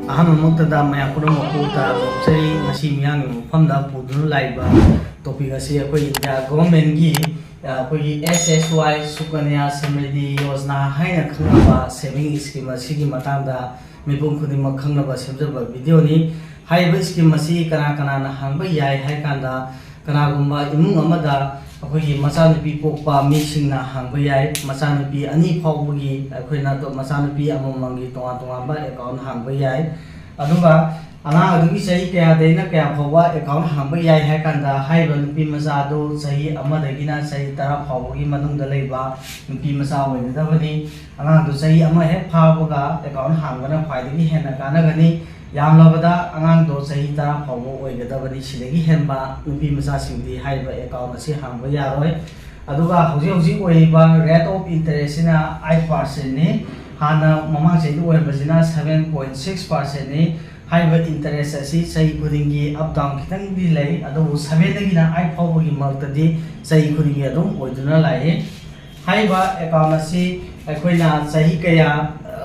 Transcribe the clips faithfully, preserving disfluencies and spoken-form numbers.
ꯑꯍꯥꯟꯕꯃꯛꯇꯗ ꯃꯌꯥꯝ ꯄꯨꯝꯅꯃꯛꯄꯨ ꯇꯔꯥꯝꯅ ꯑꯣꯛꯆꯔꯤ꯫ ꯉꯁꯤ ꯃꯤꯌꯥꯝꯒꯤ ꯃꯐꯝꯗ ꯄꯨꯗꯨꯅ ꯂꯥꯛꯏꯕ topic ꯑꯁꯤ ꯑꯩꯈꯣꯏ ꯏꯟꯗꯤꯌꯥ ꯒꯣꯚꯔꯟꯃꯦꯟꯒꯤ, ꯑ, ꯑꯩꯈꯣꯏꯒꯤ S S Y ꯁꯨꯀꯟꯌꯥ ꯁꯃ꯭ꯔꯤꯗꯤ ꯌꯣꯖꯅꯥ ꯍꯥꯏꯅ ꯈꯪꯅꯕ saving scheme ꯑꯁꯤꯒꯤ ꯃꯇꯥꯡꯗ ꯃꯤꯄꯨꯝ ꯈꯨꯗꯤꯡꯃꯛ ꯈꯪꯅꯕ ꯁꯦꯝꯖꯕ videoꯅꯤ꯫ ꯍꯥꯏꯔꯤꯕ scheme ꯑꯁꯤ ꯀꯅꯥ ꯀꯅꯥꯅ ꯍꯥꯡꯕ ꯌꯥꯏ ꯍꯥꯏ ꯀꯥꯟꯗ, ꯀꯅꯥꯒꯨꯝꯕ ꯏꯃꯨꯡ ꯑꯃꯗ ꯑꯩꯈꯣꯏꯒꯤ ꯃꯆꯥꯅꯨꯄꯤ ꯄꯣꯛꯄ ꯃꯤꯁꯤꯡꯅ ꯍꯥꯡꯕ ꯌꯥꯏ꯫ ꯃꯆꯥꯅꯨꯄꯤ ꯑꯅꯤ ꯐꯥꯎꯕꯒꯤ ꯑꯩꯈꯣꯏꯅ ꯇꯣ-, ꯃꯆꯥꯅꯨꯄꯤ ꯑꯃꯃꯝꯒꯤ ꯇꯣꯉꯥꯟ ꯇꯣꯉꯥꯟꯕ account ꯍꯥꯡꯕ ꯌꯥꯏ꯫ ꯑꯗꯨꯒ ꯑꯉꯥꯡ ꯑꯗꯨꯒꯤ ꯆꯍꯤ ꯀꯌꯥꯗꯩꯅ ꯀꯌꯥ ꯐꯥꯎꯕ account ꯍꯥꯡꯕ ꯌꯥꯏ ꯍꯥꯏ ꯀꯥꯟꯗ, ꯍꯥꯏꯔꯤꯕ ꯅꯨꯄꯤ ꯃꯆꯥ ꯑꯗꯨ ꯆꯍꯤ ꯑꯃꯗꯒꯤꯅ ꯆꯍꯤ ꯇꯔꯥ ꯐꯥꯎꯕꯒꯤ ꯃꯅꯨꯡꯗ ꯂꯩꯕ ꯅꯨꯄꯤ ꯃꯆꯥ ꯑꯣꯏꯒꯗꯕꯅꯤ꯫ ꯑꯉꯥꯡꯗꯨ ꯆꯍꯤ ꯑꯃ ꯍꯦꯛ ꯐꯥꯕꯒ account ꯍꯥꯡꯕꯅ ꯈ꯭ꯋꯥꯏꯗꯒꯤ ꯍꯦꯟꯅ ꯀꯥꯟꯅꯒꯅꯤ꯫ ꯌꯥꯝꯂꯕꯗ ꯑꯉꯥꯡꯗꯣ ꯆꯍꯤ ꯇꯔꯥ ꯐꯥꯎꯕ ꯑꯣꯏꯒꯗꯕꯅꯤ꯫ ꯁꯤꯗꯒꯤ ꯍꯦꯟꯕ ꯅꯨꯄꯤ ꯃꯆꯥꯁꯤꯡꯗꯤ ꯍꯥꯏꯔꯤꯕ account ꯑꯁꯤ ꯍꯥꯡꯕ ꯌꯥꯔꯣꯏ꯫ ꯑꯗꯨꯒ ꯍꯧꯖꯤꯛ ꯍꯧꯖꯤꯛ ꯑꯣꯏꯔꯤꯕ rate of interest ꯁꯤꯅ eight percent ꯅꯤ꯫ ꯍꯥꯟꯅ ꯃꯃꯥꯡ ꯆꯍꯤꯗ ꯑꯣꯏꯔꯝꯕꯁꯤꯅ seven point six percent ꯅꯤ꯫ ꯍꯥꯏꯔꯤꯕ interest ꯑꯁꯤ ꯆꯍꯤ ꯈꯨꯗꯤꯡꯒꯤ up down ꯈꯤꯇꯪꯗꯤ ꯂꯩ, ꯑꯗꯨꯕꯨ seven ꯗꯒꯤꯅ eight ꯐꯥꯎꯕꯒꯤ ꯃꯔꯛꯇꯗꯤ ꯆꯍꯤ ꯈꯨꯗꯤꯡꯒꯤ ꯑꯗꯨꯝ ꯑꯣꯏꯗꯨꯅ ꯂꯥꯛꯏ꯫ ꯍꯥꯏꯔꯤꯕ account ꯑꯁꯤ ꯑꯩꯈꯣꯏꯅ ꯆꯍꯤ ꯀꯌꯥ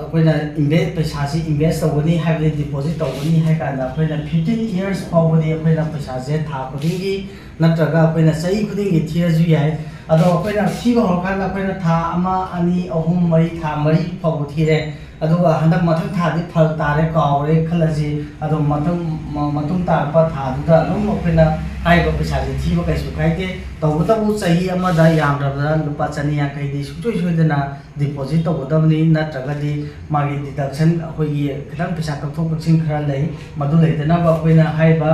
ꯑꯩꯈꯣꯏꯅ invest, ꯄꯩꯁꯥꯁꯤ invest ꯇꯧꯒꯅꯤ, ꯍꯥꯏꯕꯗꯤ deposit ꯇꯧꯒꯅꯤ ꯍꯥꯏ ꯀꯥꯟꯗ, ꯑꯩꯈꯣꯏꯅ fifteen years ꯐꯥꯎꯕꯗꯤ ꯑꯩꯈꯣꯏꯅ ꯄꯩꯁꯥꯁꯦ ꯊꯥ ꯈꯨꯗꯤꯡꯒꯤ ꯅꯠꯇ꯭ꯔꯒ ꯑꯩꯈꯣꯏꯅ ꯆꯍꯤ ꯈꯨꯗꯤꯡꯒꯤ ꯊꯤꯔꯁꯨ ꯌꯥꯏ꯫ ꯑꯗꯣ ꯑꯩꯈꯣꯏꯅ ꯊꯤꯕ ꯍꯧꯔꯀꯥꯟꯗ ꯑꯩꯈꯣꯏꯅ ꯊꯥ ꯑꯃ, ꯑꯅꯤ, ꯑꯍꯨꯝ, ꯃꯔꯤ, ꯊꯥ ꯃꯔꯤ ꯐꯥꯎꯕ ꯊꯤꯔꯦ, ꯑꯗꯨꯒ ꯍꯟꯗꯛ ꯃꯊꯪ ꯊꯥꯗꯤ ꯐꯔꯛ ꯇꯥꯔꯦ, ꯀꯥꯎꯔꯦ ꯈꯜꯂꯁꯤ꯫ ꯑꯗꯣ ꯃꯊꯪ, ꯃ-, ꯃꯇꯨꯡ ꯇꯥꯔꯛꯄ ꯊꯥꯗꯨꯗ ꯑꯗꯨꯝ ꯑꯩꯈꯣꯏꯅ ꯍꯥꯏꯔꯤꯕ ꯄꯩꯁꯥꯁꯦ ꯊꯤꯕ ꯀꯩꯁꯨ ꯀꯥꯏꯗꯦ꯫ ꯇꯧꯕꯇꯕꯨ ꯆꯍꯤ ꯑꯃꯗ ꯌꯥꯝꯗ꯭ꯔꯕꯗ ꯂꯨꯄꯥ ꯆꯅꯤ ꯌꯥꯡꯈꯩꯗꯤ ꯁꯨꯡꯁꯣꯏ ꯁꯣꯏꯗꯅ deposit ꯇꯧꯒꯗꯕꯅꯤ, ꯅꯠꯇ꯭ꯔꯒꯗꯤ ꯃꯥꯒꯤ deduction, ꯑꯩꯈꯣꯏꯒꯤ ꯈꯤꯇꯪ ꯄꯩꯁꯥ ꯀꯛꯊꯣꯛ ꯀꯛꯁꯤꯟ ꯈꯔ ꯂꯩ, ꯃꯗꯨ ꯂꯩꯇꯅꯕ ꯑꯩꯈꯣꯏꯅ ꯍꯥꯏꯔꯤꯕ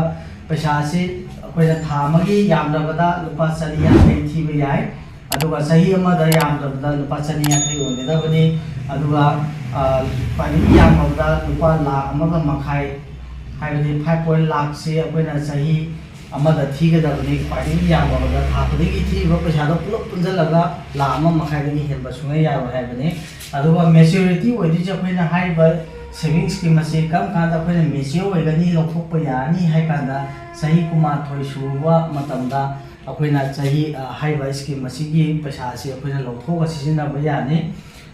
ꯄꯩꯁꯥ ꯑꯁꯤ ꯑꯩꯈꯣꯏꯅ ꯊꯥ ꯑꯃꯒꯤ ꯌꯥꯝꯗ꯭ꯔꯕꯗ ꯂꯨꯄꯥ ꯆꯅꯤ ꯌꯥꯡꯈꯩ ꯊꯤꯕ ꯌꯥꯏ꯫ ꯑꯗꯨꯒ ꯆꯍꯤ ꯑꯃꯗ ꯌꯥꯝꯗ꯭ꯔꯕꯗ ꯂꯨꯄꯥ ꯆꯅꯤ ꯌꯥꯡꯈꯩ ꯑꯣꯏꯒꯗꯕꯅꯤ꯫ ꯑꯗꯨꯒ, ꯑ, ꯈ꯭ꯋꯥꯏꯗꯒꯤ ꯌꯥꯝꯂꯕꯗ ꯂꯨꯄꯥ ꯂꯥꯈ ꯑꯃꯒ ꯃꯈꯥꯏ, ꯍꯥꯏꯕꯗꯤ five point ꯂꯥꯈꯁꯤ ꯑꯩꯈꯣꯏꯅ ꯆꯍꯤ ꯑꯃꯗ ꯊꯤꯒꯗꯕꯅꯤ꯫ ꯈ꯭ꯋꯥꯏꯗꯒꯤ ꯌꯥꯝꯂꯕꯗ ꯊꯥ ꯈꯨꯗꯤꯡꯒꯤ ꯊꯤꯔꯤꯕ ꯄꯩꯁꯥꯗꯣ ꯄꯨꯂꯞ ꯄꯨꯟꯁꯤꯜꯂꯒ ꯂꯥꯈ ꯑꯃ ꯃꯈꯥꯏꯗꯒꯤ ꯍꯦꯟꯕ ꯁꯨꯡꯌꯥ ꯌꯥꯔꯣꯏ ꯍꯥꯏꯕꯅꯤ꯫ ꯑꯗꯨꯒ maturity ꯑꯣꯏꯗꯣꯏꯁꯦ, ꯑꯩꯈꯣꯏꯅ ꯍꯥꯏꯔꯤꯕ saving scheme ꯑꯁꯤ ꯀꯔꯝ ꯀꯥꯟꯗ ꯑꯩꯈꯣꯏꯅ mature ꯑꯣꯏꯒꯅꯤ, ꯂꯧꯊꯣꯛꯄ ꯌꯥꯔꯅꯤ ꯍꯥꯏ ꯀꯥꯟꯗ, ꯆꯍꯤ ꯀꯨꯟꯃꯥꯊꯣꯏ ꯁꯨꯔꯕ ꯃꯇꯝꯗ ꯑꯩꯈꯣꯏꯅ ꯆꯍꯤ, ꯑ, ꯍꯥꯏꯔꯤꯕ scheme ꯑꯁꯤꯒꯤ ꯄꯩꯁꯥ ꯑꯁꯤ ꯑꯩꯈꯣꯏꯅ ꯂꯧꯊꯣꯛꯑꯒ ꯁꯤꯖꯤꯟꯅꯕ ꯌꯥꯅꯤ꯫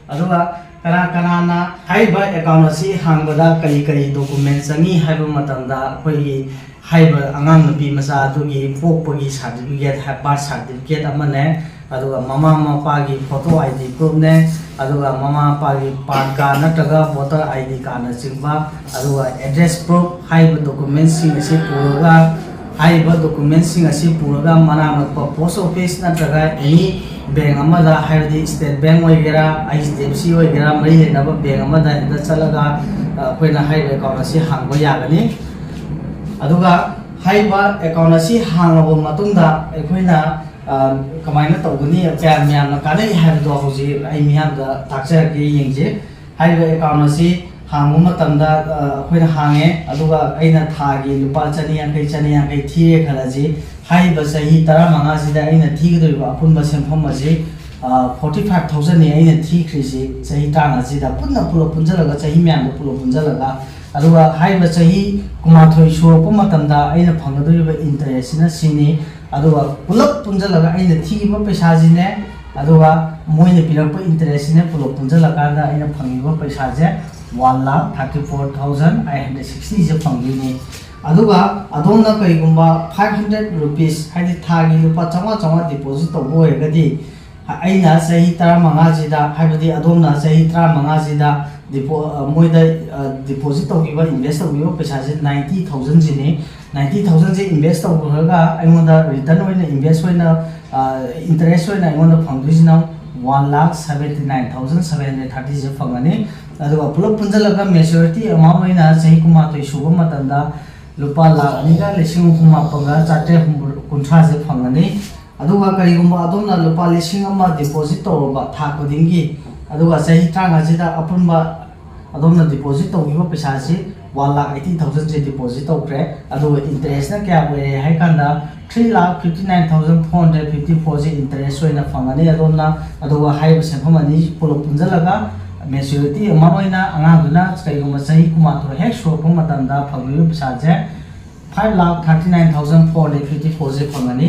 ꯑꯗꯨꯒ ꯀꯅꯥ ꯀꯅꯥꯅ ꯍꯥꯏꯔꯤꯕ ꯑꯦꯀꯥꯎꯟ ꯑꯁꯤ ꯍꯥꯡꯕꯗ ꯀꯔꯤ ꯀꯔꯤ ꯗꯣꯀꯨꯃꯦꯟ ꯆꯪꯏ ꯍꯥꯏꯕ ꯃꯇꯝꯗ, ꯑꯩꯈꯣꯏꯒꯤ ꯍꯥꯏꯔꯤꯕ ꯑꯉꯥꯡ ꯅꯨꯄꯤ ꯃꯆꯥ ꯑꯗꯨꯒꯤ ꯄꯣꯛꯄꯒꯤ ꯁꯥꯔꯇꯤꯐꯤꯀꯦꯠ, ꯕꯥꯔꯊ ꯁꯥꯔꯇꯤꯐꯤꯀꯦꯠ ꯑꯃꯅꯦ, ꯑꯗꯨꯒ ꯃꯃꯥ ꯃꯄꯥꯒꯤ ꯐꯣꯇꯣ ꯑꯥꯏ ꯗꯤ ꯄ꯭ꯔꯨꯐꯅꯦ, ꯑꯗꯨꯒ ꯃꯃꯥ ꯃꯄꯥꯒꯤ ꯄꯥꯟ ꯀꯥꯔꯗ ꯅꯠꯇ꯭ꯔꯒ ꯚꯣꯇꯔ ꯑꯥꯏ ꯗꯤ ꯀꯥꯔꯗꯅꯆꯤꯡꯕ, ꯑꯗꯨꯒ ꯑꯦꯗ꯭ꯔꯦꯁ ꯄ꯭ꯔꯨꯐ ꯍꯥꯏꯔꯤꯕ ꯗꯣꯀꯨꯃꯦꯟꯁꯤꯡ ꯑꯁꯤ ꯄꯨꯔꯒ, ꯍꯥꯏꯔꯤꯕ ꯗꯣꯀꯨꯃꯦꯟꯁꯤꯡ ꯑꯁꯤ ꯄꯨꯔꯒ ꯃꯅꯥꯛ ꯅꯛꯄ ꯄꯣꯁ ꯑꯣꯐꯤꯁ ꯅꯠꯇ꯭ꯔꯒ ꯑꯦꯅꯤ ꯕꯦꯡ ꯑꯃꯗ, ꯍꯥꯏꯕꯗꯤ ꯁ꯭ꯇꯦꯠ ꯕꯦꯡ ꯑꯣꯏꯒꯦꯔꯥ, ꯑꯩꯆ ꯗꯤ ꯑꯦꯐ ꯁꯤ ꯑꯣꯏꯒꯦꯔꯥ, ꯃꯔꯤ ꯂꯩꯅꯕ ꯕꯦꯡ ꯑꯃꯗ ꯍꯦꯛꯇ ꯆꯠꯂꯒ, ꯑ, ꯑꯩꯈꯣꯏꯅ ꯍꯥꯏꯔꯤꯕ ꯑꯦꯀꯥꯎꯟ ꯑꯁꯤ ꯍꯥꯡꯕ ꯌꯥꯒꯅꯤ꯫ ꯑꯗꯨꯒ ꯍꯥꯏꯔꯤꯕ ꯑꯦꯀꯥꯎꯟ ꯑꯁꯤ ꯍꯥꯡꯂꯕ ꯃꯇꯨꯡꯗ ꯑꯩꯈꯣꯏꯅ, ꯑ, ꯀꯃꯥꯏꯅ ꯇꯧꯒꯅꯤ, ꯀꯌꯥꯝ ꯌꯥꯝꯅ ꯀꯥꯟꯅꯩ ꯍꯥꯏꯕꯗꯣ ꯍꯧꯖꯤꯛ ꯑꯩ ꯃꯤꯌꯥꯝꯗ ꯇꯥꯛꯆꯔꯛꯀꯦ, ꯌꯦꯡꯁꯦ꯫ ꯍꯥꯏꯔꯤꯕ ꯑꯦꯀꯥꯎꯟ ꯑꯁꯤ ꯍꯥꯡꯕ ꯃꯇꯝꯗ, ꯑ, ꯑꯩꯈꯣꯏꯅ ꯍꯥꯡꯉꯦ, ꯑꯗꯨꯒ ꯑꯩꯅ ꯊꯥꯒꯤ ꯂꯨꯄꯥ ꯆꯅꯤ ꯌꯥꯡꯈꯩ, ꯆꯅꯤ ꯌꯥꯡꯈꯩ ꯊꯤꯔꯦ ꯈꯜꯂꯁꯤ꯫ ꯍꯥꯏꯔꯤꯕ ꯆꯍꯤ ꯇꯔꯥꯃꯉꯥꯁꯤꯗ ꯑꯩꯅ ꯊꯤꯒꯗꯧꯔꯤꯕ ꯑꯄꯨꯟꯕ ꯁꯦꯟꯐꯝ ꯑꯁꯤ, ꯑ, forty five thousand ꯅꯤ ꯑꯩꯅ ꯊꯤꯈ꯭ꯔꯤꯁꯤ ꯆꯍꯤ ꯇꯔꯥꯃꯉꯥꯁꯤꯗ, ꯄꯨꯟꯅ ꯄꯨꯂꯞ ꯄꯨꯟꯁꯤꯜꯂꯒ, ꯆꯍꯤ ꯃꯌꯥꯝꯗꯣ ꯄꯨꯂꯞ ꯄꯨꯟꯁꯤꯜꯂꯒ꯫ ꯑꯗꯨꯒ ꯍꯥꯏꯔꯤꯕ ꯆꯍꯤ ꯀꯨꯟꯃꯥꯊꯣꯏ ꯁꯨꯔꯛꯄ ꯃꯇꯝꯗ ꯑꯩꯅ ꯐꯪꯒꯗꯧꯔꯤꯕ ꯏꯟꯇꯔꯦꯁꯁꯤꯅ ꯁꯤꯅꯤ꯫ ꯑꯗꯨꯒ ꯄꯨꯂꯞ ꯄꯨꯟꯁꯤꯜꯂꯒ ꯑꯩꯅ ꯊꯤꯈꯤꯕ ꯄꯩꯁꯥꯁꯤꯅꯦ, ꯑꯗꯨꯒ ꯃꯣꯏꯅ ꯄꯤꯔꯛꯄ ꯏꯟꯇꯔꯦꯁꯁꯤꯅꯦ, ꯄꯨꯂꯞ ꯄꯨꯟꯁꯤꯜꯂꯀꯥꯟꯗ ꯑꯩꯅ ꯐꯪꯉꯤꯕ ꯄꯩꯁꯥꯁꯦ one lakh thirty four thousand eight hundred sixty ꯁꯦ ꯐꯪꯗꯣꯏꯅꯤ꯫ ꯑꯗꯨꯒ ꯑꯗꯣꯝꯅ ꯀꯔꯤꯒꯨꯝꯕ five hundred rupees, ꯍꯥꯏꯗꯤ ꯊꯥꯒꯤ ꯂꯨꯄꯥ ꯆꯥꯝꯃꯉꯥ ꯆꯥꯝꯃꯉꯥ deposit ꯇꯧꯕ ꯑꯣꯏꯔꯒꯗꯤ, ꯑꯩꯅ ꯆꯍꯤ ꯇꯔꯥꯃꯉꯥꯁꯤꯗ, ꯍꯥꯏꯕꯗꯤ ꯑꯗꯣꯝꯅ ꯆꯍꯤ ꯇꯔꯥꯃꯉꯥꯁꯤꯗ ꯗꯤꯄꯣ-, ꯑ, ꯃꯣꯏꯗ, ꯑ, deposit ꯇꯧꯈꯤꯕ, invest ꯇꯧꯈꯤꯕ ꯄꯩꯁꯥꯁꯦ ninety thousand ꯁꯤꯅꯤ꯫ Ninety thousand ꯁꯦ invest ꯇꯧꯈ꯭ꯔꯒ ꯑꯩꯉꯣꯟꯗ return ꯑꯣꯏꯅ, invest ꯑꯣꯏꯅ, ꯑ, interest ꯑꯣꯏꯅ ꯑꯩꯉꯣꯟꯗ ꯐꯪꯗꯣꯏꯁꯤꯅ one lakh seventy nine thousand seven hundred thirty ꯁꯦ ꯐꯪꯒꯅꯤ꯫ ꯑꯗꯨꯒ ꯄꯨꯂꯞ ꯄꯨꯟꯁꯤꯜꯂꯒ maturity amount ꯑꯣꯏꯅ ꯆꯍꯤ ꯀꯨꯟꯃꯥꯊꯣꯏ ꯁꯨꯕ ꯃꯇꯝꯗ ꯂꯨꯄꯥ ꯂꯥꯈ ꯑꯅꯤꯒ ꯂꯤꯁꯤꯡ ꯍꯨꯝꯐꯨ ꯃꯥꯄꯟꯒ ꯆꯥꯇ꯭ꯔꯦꯠ ꯍꯨꯝꯐꯨ, ꯀꯨꯟꯊ꯭ꯔꯥꯁꯦ ꯐꯪꯒꯅꯤ꯫ ꯑꯗꯨꯒ ꯀꯔꯤꯒꯨꯝꯕ ꯑꯗꯣꯝꯅ ꯂꯨꯄꯥ ꯂꯤꯁꯤꯡ ꯑꯃ deposit ꯇꯧꯔꯕ ꯊꯥ ꯈꯨꯗꯤꯡꯒꯤ, ꯑꯗꯨꯒ ꯆꯍꯤ ꯇꯔꯥꯃꯉꯥꯁꯤꯗ ꯑꯄꯨꯟꯕ ꯑꯗꯣꯝꯅ deposit ꯇꯧꯈꯤꯕ ꯄꯩꯁꯥꯁꯤ one lakh eighty thousand ꯁꯦ deposit ꯇꯧꯈ꯭ꯔꯦ꯫ ꯑꯗꯨꯒ interest ꯅ ꯀꯌꯥ ꯑꯣꯏꯔꯦ ꯍꯥꯏ ꯀꯥꯟꯗ three lakh fifty nine thousand four hundred fifty four ꯁꯦ interest ꯑꯣꯏꯅ ꯐꯪꯒꯅꯤ ꯑꯗꯣꯝꯅ꯫ ꯑꯗꯨꯒ ꯍꯥꯏꯔꯤꯕ ꯁꯦꯟꯐꯝ ꯑꯅꯤ ꯄꯨꯂꯞ ꯄꯨꯟꯁꯤꯜꯂꯒ maturity amount ꯑꯣꯏꯅ ꯑꯉꯥꯡꯗꯨꯅ ꯀꯔꯤꯒꯨꯝꯕ ꯆꯍꯤ ꯀꯨꯟꯃꯥꯊꯣꯏ ꯍꯦꯛ ꯁꯨꯔꯛꯄ ꯃꯇꯝꯗ ꯐꯪꯗꯣꯏꯕ ꯄꯩꯁꯥꯁꯦ five lakh thirty nine thousand four hundred fifty four ꯁꯦ ꯐꯪꯒꯅꯤ꯫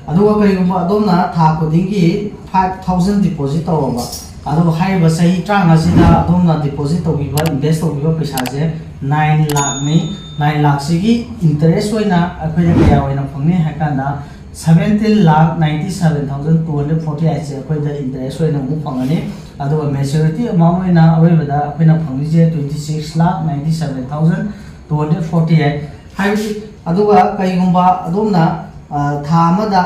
ꯑꯗꯨꯒ ꯀꯔꯤꯒꯨꯝꯕ ꯑꯗꯣꯝꯅ ꯊꯥ ꯈꯨꯗꯤꯡꯒꯤ five thousand deposit ꯇꯧꯔꯕ, ꯑꯗꯨꯒ ꯍꯥꯏꯔꯤꯕ ꯆꯍꯤ ꯇꯔꯥꯃꯉꯥꯁꯤꯗ ꯑꯗꯣꯝꯅ deposit ꯇꯧꯕꯤꯕ, invest ꯇꯧꯕꯤꯕ ꯄꯩꯁꯥꯁꯦ nine ꯂꯥꯈꯅꯤ꯫ Nine ꯂꯥꯈꯁꯤꯒꯤ interest ꯑꯣꯏꯅ ꯑꯩꯈꯣꯏꯅ ꯀꯌꯥ ꯑꯣꯏꯅ ꯐꯪꯅꯤ ꯍꯥꯏ ꯀꯥꯟꯗ, seventeen lakh ninety seven thousand two hundred forty eightꯁꯦ ꯑꯩꯈꯣꯏꯗ interest ꯑꯣꯏꯅ ꯑꯃꯨꯛ ꯐꯪꯒꯅꯤ꯫ ꯑꯗꯨꯒ maturity amount ꯑꯣꯏꯅ ꯑꯔꯣꯏꯕꯗ ꯑꯩꯈꯣꯏꯅ ꯐꯪꯗꯣꯏꯁꯦ twenty six lakh ninety seven thousand two hundred forty eight ꯍꯥꯏꯕꯗꯤ, ꯑꯗꯨꯒ ꯀꯔꯤꯒꯨꯝꯕ ꯑꯗꯣꯝꯅ, ꯑ, ꯊꯥ ꯑꯃꯗ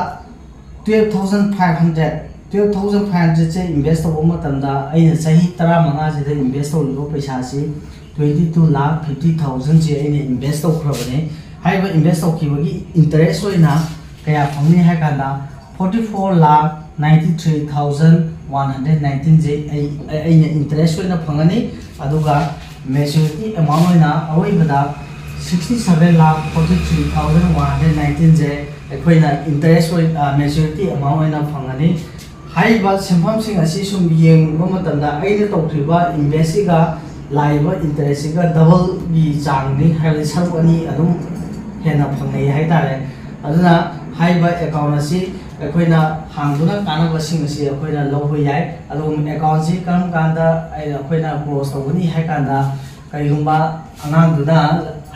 twelve thousand five hundred, twelve thousand five hundredꯁꯦ invest ꯇꯧꯕ ꯃꯇꯝꯗ, ꯑꯩꯅ ꯆꯍꯤ ꯇꯔꯥꯃꯉꯥꯁꯤꯗ invest ꯇꯧꯔꯤꯕ ꯄꯩꯁꯥꯁꯤ twenty two lakh fifty thousandꯁꯦ ꯑꯩꯅ invest ꯇꯧꯈ꯭ꯔꯕꯅꯦ꯫ ꯍꯥꯏꯔꯤꯕ invest ꯇꯧꯈꯤꯕꯒꯤ interest ꯑꯣꯏꯅ ꯀꯌꯥ ꯐꯪꯅꯤ ꯍꯥꯏ ꯀꯥꯟꯗ, forty four lakh ninety three thousand one hundred nineteenꯁꯦ ꯑꯩ, ꯑꯩꯅ interest ꯑꯣꯏꯅ ꯐꯪꯒꯅꯤ꯫ ꯑꯗꯨꯒ maturity amount ꯑꯣꯏꯅ ꯑꯔꯣꯏꯕꯗ sixty seven lakh forty three thousand one hundred nineteenꯁꯦ ꯑꯩꯈꯣꯏꯅ interest ꯑꯣꯏ, ꯑ, maturity amount ꯑꯣꯏꯅ ꯐꯪꯒꯅꯤ꯫ ꯍꯥꯏꯔꯤꯕ ꯁꯦꯟꯐꯝꯁꯤꯡ ꯑꯁꯤ ꯁꯨꯝ ꯌꯦꯡꯕ ꯃꯇꯝꯗ, ꯑꯩꯅ ꯇꯧꯈ꯭ꯔꯤꯕ investꯁꯤꯒ ꯂꯥꯛꯏꯕ interestꯁꯤꯒ doubleꯒꯤ ꯆꯥꯡꯅꯤ, ꯍꯥꯏꯕꯗꯤ ꯁꯔꯨꯛ ꯑꯅꯤ ꯑꯗꯨꯝ ꯍꯦꯟꯅ ꯐꯪꯅꯩ ꯍꯥꯏꯇꯥꯔꯦ꯫ ꯑꯗꯨꯅ ꯍꯥꯏꯔꯤꯕ account ꯑꯁꯤ ꯑꯩꯈꯣꯏꯅ ꯍꯥꯡꯗꯨꯅ ꯀꯥꯟꯅꯕꯁꯤꯡ ꯑꯁꯤ ꯑꯩꯈꯣꯏꯅ ꯂꯧꯕ ꯌꯥꯏ꯫ ꯑꯗꯨꯒ accountꯁꯤ ꯀꯔꯝ ꯀꯥꯟꯗ ꯑꯩ, ꯑꯩꯈꯣꯏꯅ close ꯇꯧꯒꯅꯤ ꯍꯥꯏ ꯀꯥꯟꯗ, ꯀꯔꯤꯒꯨꯝꯕ ꯑꯉꯥꯡꯗꯨꯅ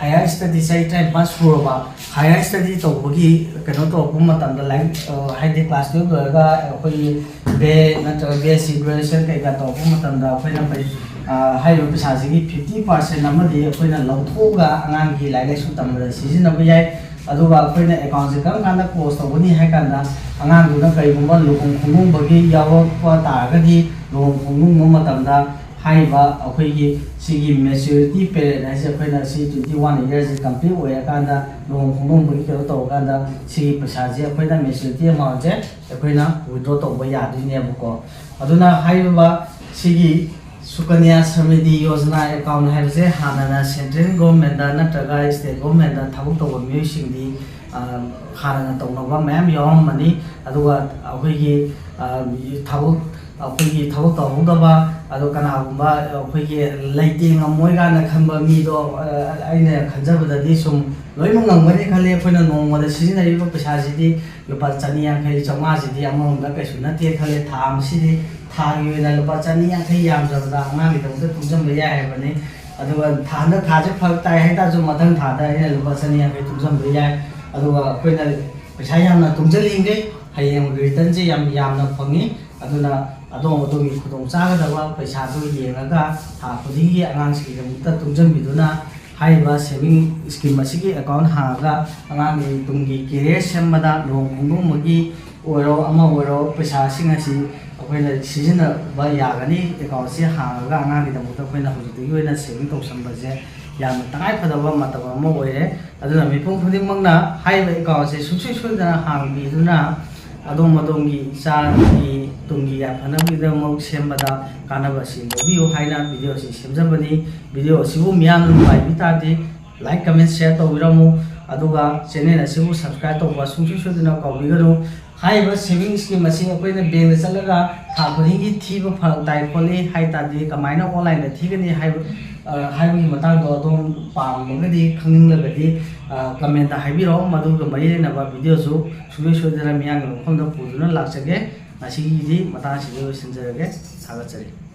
higher study ꯆꯍꯤ ꯇꯔꯥꯅꯤꯄꯥꯟ ꯁꯨꯔꯕ, higher study ꯇꯧꯕꯒꯤ ꯀꯩꯅꯣ ꯇꯧꯔꯛꯄ ꯃꯇꯝꯗ, ꯂꯥꯏꯔꯤꯛ, ꯑ, ꯍꯥꯏꯗꯤ class twelve ꯂꯣꯏꯔꯒ ꯑꯩꯈꯣꯏꯒꯤ B A ꯅꯠꯇ꯭ꯔꯒ B S C graduation ꯀꯩꯀꯥ ꯇꯧꯔꯛꯄ ꯃꯇꯝꯗ, ꯑꯩꯈꯣꯏꯅ ꯄꯩ-, ꯑ, ꯍꯥꯏꯔꯤꯕ ꯄꯩꯁꯥꯁꯤꯒꯤ fifty percent ꯑꯃꯗꯤ ꯑꯩꯈꯣꯏꯅ ꯂꯧꯊꯣꯛꯑꯒ ꯑꯉꯥꯡꯒꯤ ꯂꯥꯏꯔꯤꯛ ꯂꯥꯏꯁꯨ ꯇꯝꯕꯗ ꯁꯤꯖꯤꯟꯅꯕ ꯌꯥꯏ꯫ ꯑꯗꯨꯒ ꯑꯩꯈꯣꯏꯅ accountꯁꯦ ꯀꯔꯝ ꯀꯥꯟꯗ close ꯇꯧꯒꯅꯤ ꯍꯥꯏ ꯀꯥꯟꯗ, ꯑꯉꯥꯡꯗꯨꯅ ꯀꯔꯤꯒꯨꯝꯕ ꯂꯨꯍꯣꯡ ꯈꯣꯡꯗꯣꯡꯕꯒꯤ ꯌꯥꯎꯔꯛꯄ ꯇꯥꯔꯒꯗꯤ, ꯂꯨꯍꯣꯡ ꯈꯣꯡꯗꯣꯡꯕ ꯃꯇꯝꯗ ꯍꯥꯏꯔꯤꯕ ꯑꯩꯈꯣꯏꯒꯤ ꯁꯤꯒꯤ maturity period ꯍꯥꯏꯁꯦ, ꯑꯩꯈꯣꯏꯅ ꯁꯤ twenty one yearsꯁꯦ complete ꯑꯣꯏꯔꯀꯥꯟꯗ, ꯂꯨꯍꯣꯡ ꯈꯣꯡꯗꯣꯡꯕꯒꯤ ꯀꯩꯅꯣ ꯇꯧꯔꯀꯥꯟꯗ, ꯁꯤꯒꯤ ꯄꯩꯁꯥꯁꯦ ꯑꯩꯈꯣꯏꯅ maturity amountꯁꯦ ꯑꯩꯈꯣꯏꯅ withdraw ꯇꯧꯕ ꯌꯥꯗꯣꯏꯅꯦꯕꯀꯣ꯫ ꯑꯗꯨꯅ ꯍꯥꯏꯔꯤꯕ ꯁꯤꯒꯤ ꯁꯨꯀꯟꯌꯥ ꯁꯃ꯭ꯔꯤꯗꯤ ꯌꯣꯖꯅꯥ account ꯍꯥꯏꯕꯁꯦ ꯍꯥꯟꯅꯅ central governmentꯇ ꯅꯠꯇ꯭ꯔꯒ state governmentꯇ ꯊꯕꯛ ꯇꯧꯕ ꯃꯤꯑꯣꯏꯁꯤꯡꯗꯤ, ꯑ, ꯍꯥꯟꯅꯅ ꯇꯧꯅꯕ ꯃꯌꯥꯝ ꯌꯥꯎꯔꯝꯕꯅꯤ꯫ ꯑꯗꯨꯒ ꯑꯩꯈꯣꯏꯒꯤ, ꯑ, ꯊꯕꯛ, ꯑꯩꯈꯣꯏꯒꯤ ꯊꯕꯛ ꯇꯧꯍꯧꯗꯕ, ꯑꯗꯣ ꯀꯅꯥꯒꯨꯝꯕ ꯑꯩꯈꯣꯏꯒꯤ ꯂꯩꯇꯦꯡꯉꯝꯃꯣꯏ ꯀꯥꯏꯅ ꯈꯟꯕ ꯃꯤꯗꯣ, ꯑ, ꯑꯩꯅ ꯈꯟꯖꯕꯗꯗꯤ ꯁꯨꯝ ꯂꯣꯏꯅꯃꯛ ꯉꯝꯒꯅꯤ ꯈꯜꯂꯤ꯫ ꯑꯩꯈꯣꯏꯅ ꯅꯣꯡꯃꯗ ꯁꯤꯖꯤꯟꯅꯔꯤꯕ ꯄꯩꯁꯥꯁꯤꯗꯤ ꯂꯨꯄꯥ ꯆꯅꯤ ꯌꯥꯡꯈꯩ, ꯆꯥꯝꯃꯉꯥꯁꯤꯗꯤ ꯑꯃꯔꯣꯝꯗ ꯀꯩꯁꯨ ꯅꯠꯇꯦ ꯈꯜꯂꯦ꯫ ꯊꯥ ꯑꯃꯁꯤꯗꯤ ꯊꯥꯒꯤ ꯑꯣꯏꯅ ꯂꯨꯄꯥ ꯆꯅꯤ ꯌꯥꯡꯈꯩ ꯌꯥꯝꯗ꯭ꯔꯕꯗ ꯑꯉꯥꯡꯒꯤꯗꯃꯛꯇ ꯇꯨꯡꯁꯤꯟꯕ ꯌꯥꯏ ꯍꯥꯏꯕꯅꯤ꯫ ꯑꯗꯨꯒ ꯊꯥ ꯍꯟꯗꯛ ꯊꯥꯁꯦ ꯐꯔꯛ ꯇꯥꯏ ꯍꯥꯏꯇꯥꯔꯁꯨ, ꯃꯊꯪ ꯊꯥꯗ ꯑꯩꯅ ꯂꯨꯄꯥ ꯆꯅꯤ ꯌꯥꯡꯈꯩ ꯇꯨꯡꯁꯤꯟꯕ ꯌꯥꯏ꯫ ꯑꯗꯨꯒ ꯑꯩꯈꯣꯏꯅ ꯄꯩꯁꯥ ꯌꯥꯝꯅ ꯇꯨꯡꯁꯤꯜꯂꯤꯉꯩ ꯍꯌꯦꯡ ꯔꯤꯇꯔꯟꯁꯦ ꯌꯥꯝ ꯌꯥꯝꯅ ꯐꯪꯉꯤ꯫ ꯑꯗꯨꯅ ꯑꯗꯣꯝ ꯑꯗꯣꯝꯒꯤ ꯈꯨꯗꯣꯡ ꯆꯥꯒꯗꯕ ꯄꯩꯁꯥꯗꯨ ꯌꯦꯡꯉꯒ ꯊꯥ ꯈꯨꯗꯤꯡꯒꯤ ꯑꯉꯥꯡꯁꯤꯡꯒꯤꯗꯃꯛꯇ ꯇꯨꯡꯁꯤꯟꯕꯤꯗꯨꯅ, ꯍꯥꯏꯔꯤꯕ ꯁꯦꯚꯤꯡ ꯁ꯭ꯀꯤꯝ ꯑꯁꯤꯒꯤ ꯑꯦꯀꯥꯎꯟ ꯍꯥꯡꯉꯒ ꯑꯉꯥꯡꯒꯤ ꯇꯨꯡꯒꯤ ꯀꯦꯔꯤꯌꯔ ꯁꯦꯝꯕꯗ, ꯂꯨꯍꯣꯡ ꯈꯣꯡꯗꯣꯡꯕꯒꯤ ꯑꯣꯏꯔꯣ, ꯑꯃ ꯑꯣꯏꯔꯣ, ꯄꯩꯁꯥꯁꯤꯡ ꯑꯁꯤ ꯑꯩꯈꯣꯏꯅ ꯁꯤꯖꯤꯟꯅꯕ ꯌꯥꯒꯅꯤ꯫ ꯑꯦꯀꯥꯎꯟꯁꯤ ꯍꯥꯡꯉꯒ ꯑꯉꯥꯡꯒꯤꯗꯃꯛꯇ ꯑꯩꯈꯣꯏꯅ ꯍꯧꯖꯤꯛꯇꯒꯤ ꯑꯣꯏꯅ ꯁꯦꯚꯤꯡ ꯇꯧꯁꯟꯕꯁꯦ ꯌꯥꯝꯅ ꯇꯉꯥꯏꯐꯗꯕ ꯃꯇꯝ ꯑꯃ ꯑꯣꯏꯔꯦ꯫ ꯑꯗꯨꯅ ꯃꯤꯄꯨꯝ ꯈꯨꯗꯤꯡꯃꯛꯅ ꯍꯥꯏꯔꯤꯕ ꯑꯦꯀꯥꯎꯟꯁꯦ ꯁꯨꯡꯁꯣꯏ ꯁꯣꯏꯗꯅ ꯍꯥꯡꯕꯤꯗꯨꯅ ꯑꯗꯣꯝ ꯑꯗꯣꯝꯒꯤ ꯏꯆꯥꯒꯤ ꯇꯨꯡꯒꯤ ꯌꯥꯏꯐꯅꯕꯒꯤꯗꯃꯛ ꯁꯦꯝꯕꯗ ꯀꯥꯟꯅꯕ ꯑꯁꯤ ꯂꯧꯕꯤꯌꯨ ꯍꯥꯏꯅ ꯚꯤꯗꯤꯑꯣ ꯑꯁꯤ ꯁꯦꯝꯖꯕꯅꯤ꯫ ꯚꯤꯗꯤꯑꯣ ꯑꯁꯤꯕꯨ ꯃꯤꯌꯥꯝꯅ ꯅꯨꯡꯉꯥꯏꯕꯤ ꯇꯥꯔꯗꯤ, like, comment, share ꯇꯧꯕꯤꯔꯝꯃꯨ꯫ ꯑꯗꯨꯒ ꯆꯦꯅꯦꯜ ꯑꯁꯤꯕꯨ subscribe ꯇꯧꯕ ꯁꯨꯡꯁꯣꯏ ꯁꯣꯏꯗꯅ ꯀꯥꯎꯕꯤꯒꯅꯨ꯫ ꯍꯥꯏꯔꯤꯕ ꯁꯦꯚꯤꯡ ꯁ꯭ꯀꯤꯝ ꯑꯁꯤ ꯑꯩꯈꯣꯏꯅ ꯕꯦꯡꯗ ꯆꯠꯂꯒ ꯊꯥ ꯈꯨꯗꯤꯡꯒꯤ ꯊꯤꯕ ꯐꯔꯛ ꯇꯥꯏ ꯈꯣꯠꯂꯤ ꯍꯥꯏ ꯇꯥꯔꯗꯤ, ꯀꯃꯥꯏꯅ ꯑꯣꯟꯂꯥꯏꯟꯗ ꯊꯤꯒꯅꯤ ꯍꯥꯏꯕ, ꯑ, ꯍꯥꯏꯕꯒꯤ ꯃꯇꯥꯡꯗꯣ ꯑꯗꯣꯝ ꯄꯥꯝꯃꯒꯗꯤ, ꯈꯪꯅꯤꯡꯂꯒꯗꯤ, ꯑ, ꯀꯃꯦꯟꯇ ꯍꯥꯏꯕꯤꯔꯛꯑꯣ꯫ ꯃꯗꯨꯒ ꯃꯔꯤ ꯂꯩꯅꯕ ꯚꯤꯗꯤꯑꯣꯁꯨ ꯁꯨꯡꯁꯣꯏ ꯁꯣꯏꯗꯅ ꯃꯤꯌꯥꯝꯒꯤ ꯃꯐꯝꯗ ꯄꯨꯗꯨꯅ ꯂꯥꯛꯆꯒꯦ꯫ ꯉꯁꯤꯒꯤꯗꯤ ꯃꯇꯥꯡ ꯑꯁꯤꯗ ꯂꯣꯏꯁꯤꯟꯖꯔꯒꯦ꯫ ꯊꯥꯒꯠꯆꯔꯤ꯫